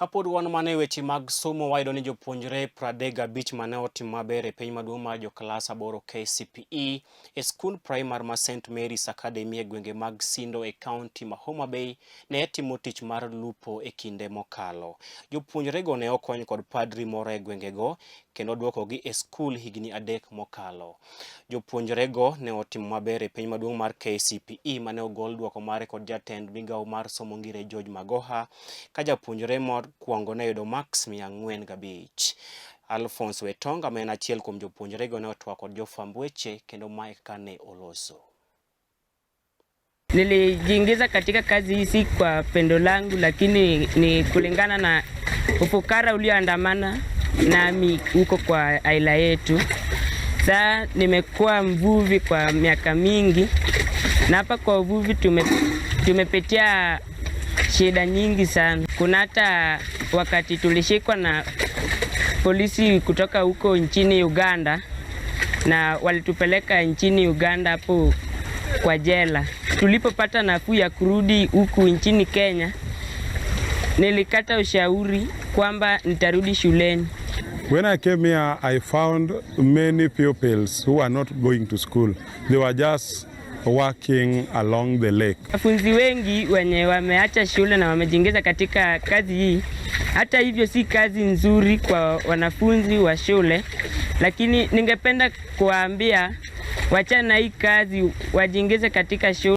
Kapod wan mana e weche mag somo, wayudo ni jopuonjre 35 mane otimo maber e penj maduong' mar joklas 8 KCPE e skund primar ma St Mary's Academy e gwenge mag Sindo e kaunti ma Homa Bay ne timo tich mar lupo e kinde mokalo. Jopuonjrego ne okony kod padri moro e gwengego kendo duokogi e skul higni 3 mokalo. Jopuonjrego ne otimo maber e penj maduong' mar KCPE mane ogol duoko mare kod jatend migawo mar somo Ngire George Magoha ka japuonjre mokwongo ne yudo maks 405. Alphonse Wetonga ma en achiel kuom jopuonjrego ne otwak kod jofwamb weche kendo mae kaka ne oloso. Nilijiingiza katika kazi hii si kwa pendo langu, lakini ni kulingana na ufukara ulioandamana nami huko kwa aila yetu. Saa nimekuwa mvuvi kwa miaka mingi, na hapa kwa uvuvi tumepitia shida nyingi sana. Kuna hata wakati tulishikwa na polisi kutoka huko nchini Uganda na walitupeleka nchini Uganda hapo kwa jela. Tulipopata nafuu ya kurudi huku nchini Kenya, nilikata ushauri kwamba nitarudi shuleni. When I came here, I found many pupils who are not going to school. They were just working along the lake. Wanafunzi wengi wenye wameacha shule na wamejiingiza katika kazi hii. Hata hivyo si kazi nzuri kwa wanafunzi wa shule, lakini ningependa kuwaambia wachana na hii kazi, wajiingize katika shule.